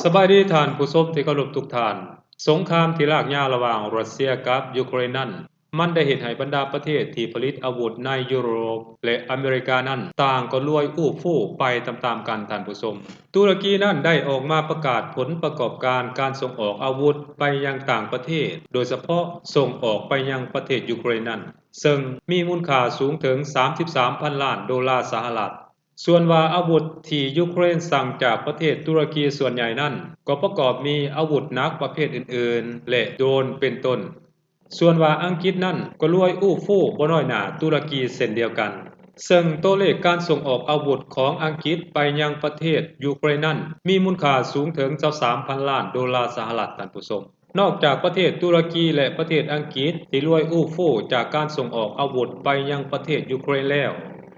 ສະບາຍດີທ່ານຜູ້ຊົມທີ່ເຄົາລົບທຸກທ່ານ. ສົງຄາມທີ່ລາກຍາວລະຫວ່າງຣັດເຊຍກັບຢູເຄຣນນັ້ນ ມັນໄດ້ເຮັດໃຫ້ບັນດາປະເທດທີ່ຜະລິດອາວຸດໃນຢູໂຣບ ແລະ ອາເມລິການັ້ນ ຕ່າງກໍລວຍອູບຟູໄປຕາມໆກັນທ່ານຜູ້ຊົມ. ຕຸລະກີນັ້ນໄດ້ອອກມາປະກາດຜົນປະກອບການການສົ່ງອອກອາວຸດໄປຍັງຕ່າງປະເທດ, ໂດຍສະເພາະສົ່ງອອກໄປຍັງປະເທດຢູເຄຣນນັ້ນ ເຊິ່ງມີມູນຄ່າສູງເຖິງສາມສິບສາມພັນລ້ານໂດລາສະຫະລັດ. ສ່ວນວ່າອາວຸດທີ່ຢູເຄຣນສັ່ງຈາກປະເທດຕຸລະກີສ່ວນໃຫຍ່ນັ້ນ ກໍປະກອບມີອາວຸດໜັກປະເພດອື່ນໆ ແລະ ໂດຣນເປັນຕົ້ນ. ສ່ວນວ່າອັງກິດນັ້ນກໍລວຍອູບຟູບໍ່ນ້ອຍໜ້າຕຸລະກີເຊັ່ນດຽວກັນ, ເຊິ່ງໂຕເລກການສົ່ງອອກອາວຸດຂອງອັງກິດໄປຍັງປະເທດຢູເຄຣນນັ້ນ ມີມູນຄ່າສູງເຖິງຊາວສາມພັນລ້ານໂດລາສະຫະລັດ, ທ່ານຜູ້ຊົມ. ນອກຈາກປະເທດຕຸລະກີ ແລະ ປະເທດອັງກິດທີ່ລວຍອູບຟູຈາກການສົ່ງອອກອາວຸດໄປຍັງປະເທດຢູເຄຣນແລ້ວ,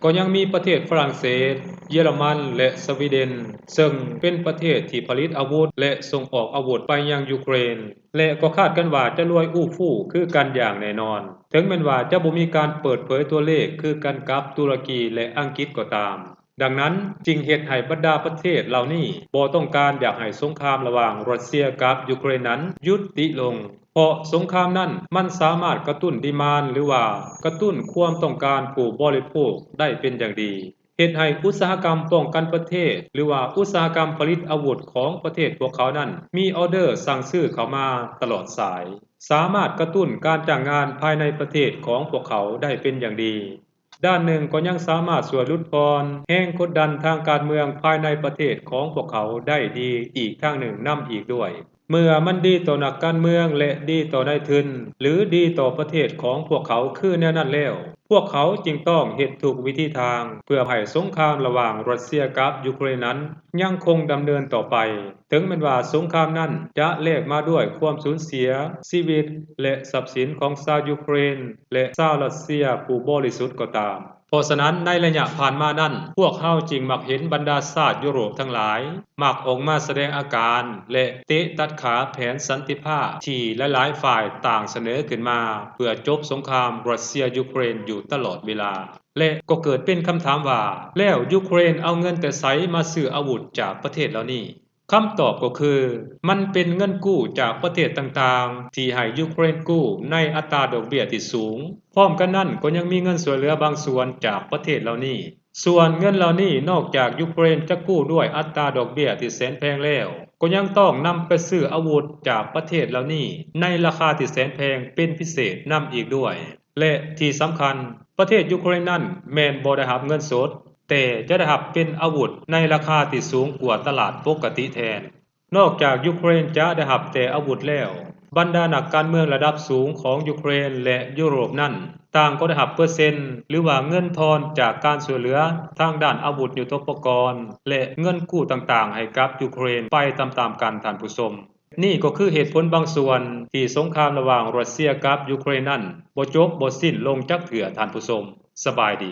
ກໍຍັງມີປະເທດຝຣັ່ງເສດ, ເຢຍລະມັນ ແລະ ສະວີເດັນ, ເຊິ່ງເປັນປະເທດທີ່ຜະລິດອາວຸດ ແລະ ສົ່ງອອກອາວຸດໄປຍັງຢູເຄຣນ ແລະ ກໍຄາດກັນວ່າຈະລວຍອູບຟູຄືກັນຢ່າງແນ່ນອນ, ເຖິງແມ່ນວ່າຈະບໍ່ມີການເປີດເຜີຍຕົວເລກຄືກັນກັບຕຸລະກີ ແລະ ອັງກິດກໍຕາມ. ດັ່ງນັ້ນຈຶ່ງເຮັດໃຫ້ບັນດາປະເທດເຫຼົ່ານີ້ບໍ່ຕ້ອງການຢາກໃຫ້ສົງຄາມລະຫວ່າງຣັດເຊຍກັບຢູເຄຣນນັ້ນຢຸດຕິລົງ, ເພາະສົງຄາມນັ້ນມັນສາມາດກະຕຸ້ນດີມານ ຫຼືວ່າກະຕຸ້ນຄວາມຕ້ອງການຜູ້ບໍລິໂພກໄດ້ເປັນຢ່າງດີ, ເຮັດໃຫ້ອຸດສາຫະກຳປ້ອງກັນປະເທດ ຫຼືວ່າອຸດສາຫະກຳຜະລິດອາວຸດຂອງປະເທດພວກເຂົານັ້ນມີອໍເດີສັ່ງຊື້ເຂົ້າມາຕະຫຼອດສາຍ, ສາມາດກະຕຸ້ນການຈ້າງງານພາຍໃນປະເທດຂອງພວກເຂົາໄດ້ເປັນຢ່າງດີ. ດ້ານໜຶ່ງກໍຍັງສາມາດຊ່ວຍຫຼຸດຜ່ອນແຮງກົດດັນທາງການເມືອງພາຍໃນປະເທດຂອງພວກເຂົາໄດ້ດີອີກທາງໜຶ່ງນຳອີກດ້ວຍ. ເມື່ອມັນດີຕໍ່ນັກການເມືອງ ແລະ ດີຕໍ່ນາຍທຶນ ຫຼື ດີຕໍ່ປະເທດຂອງພວກເຂົາຄືແນວນັ້ນແລ້ວ, ພວກເຂົາຈຶ່ງຕ້ອງເຮັດທຸກວິທີທາງເພື່ອໃຫ້ສົງຄາມລະຫວ່າງຣັດເຊຍກັບຢູເຄຣນນັ້ນຍັງຄົງດຳເນີນຕໍ່ໄປ. ເຖິງແມ່ນວ່າສົງຄາມນັ້ນຈະແລກມາດ້ວຍຄວາມສູນເສຍຊີວິດ ແລະ ຊັບສິນຂອງຊາວຢູເຄຣນ ແລະ ຊາວຣັດເຊຍຜູ້ບໍລິສຸດກໍຕາມ. ເພາະສະນັ້ນ, ໃນໄລຍະຜ່ານມານັ້ນ, ພວກເຮົາຈຶ່ງມັກເຫັນບັນດາຊາດຢູໂຣບທັງຫຼາຍ ມັກອອກມາສະແດງອາການ ແລະ ເຕະຕັດຂາແຜນສັນຕິພາບທີ່ຫຼາຍໆຝ່າຍຕ່າງສະເໜີຂຶ້ນມາ ເພື່ອຈົບສົງຄາມຣັດເຊຍ-ຢູເຄຣນຢູ່ຕະຫຼອດເວລາ. ແລະ ກໍເກີດເປັນຄຳຖາມວ່າ, ແລ້ວຢູເຄຣນເອົາເງິນແຕ່ໃສມາຊື້ອາວຸດຈາກປະເທດເຫຼົ່ານີ້? ຄຳຕອບກໍຄື ມັນເປັນເງິນກູ້ຈາກປະເທດຕ່າງໆ ທີ່ໃຫ້ຢູເຄຣນກູ້ໃນອັດຕາດອກເບ້ຍທີ່ສູງ. ພ້ອມກັນນັ້ນກໍຍັງມີເງິນຊ່ວຍເຫຼືອບາງສ່ວນຈາກປະເທດເຫຼົ່ານີ້. ສ່ວນເງິນເຫຼົ່ານີ້ ນອກຈາກຢູເຄຣນຈະກູ້ດ້ວຍອັດຕາດອກເບ້ຍທີ່ແສນແພງແລ້ວ, ກໍຍັງຕ້ອງນຳໄປຊື້ອາວຸດຈາກປະເທດເຫຼົ່ານີ້ໃນລາຄາທີ່ແສນແພງເປັນພິເສດນຳອີກດ້ວຍ. ແລະ ທີ່ສຳຄັນ, ປະເທດຢູເຄຣນນັ້ນແມ່ນບໍ່ໄດ້ຮັບເງິນສົດ, ແຕ່ຈະໄດ້ຮັບເປັນອາວຸດໃນລາຄາທີ່ສູງກວ່າຕະຫຼາດປົກກະຕິແທນ. ນອກຈາກຢູເຄຣນຈະໄດ້ຮັບແຕ່ອາວຸດແລ້ວ, ບັນດານັກການເມືອງລະດັບສູງຂອງຢູເຄຣນ ແລະ ຢູໂຣບນັ້ນ ຕ່າງກໍໄດ້ຮັບເປີເຊັນ ຫຼືວ່າເງິນທອນຈາກການຊ່ວຍເຫຼືອທາງດ້ານອາວຸດຍຸດໂທປະກອນ ແລະ ເງິນກູ້ຕ່າງໆໃຫ້ກັບຢູເຄຣນໄປຕາມໆກັນ, ທ່ານຜູ້ຊົມ. ນີ້ກໍຄືເຫດຜົນບາງສ່ວນທີ່ສົງຄາມລະຫວ່າງຣັດເຊຍກັບຢູເຄຣນນັ້ນບໍ່ຈົບບໍ່ສິ້ນລົງຈັກເທື່ອ, ທ່ານຜູ້ຊົມ. ສະບາຍດີ.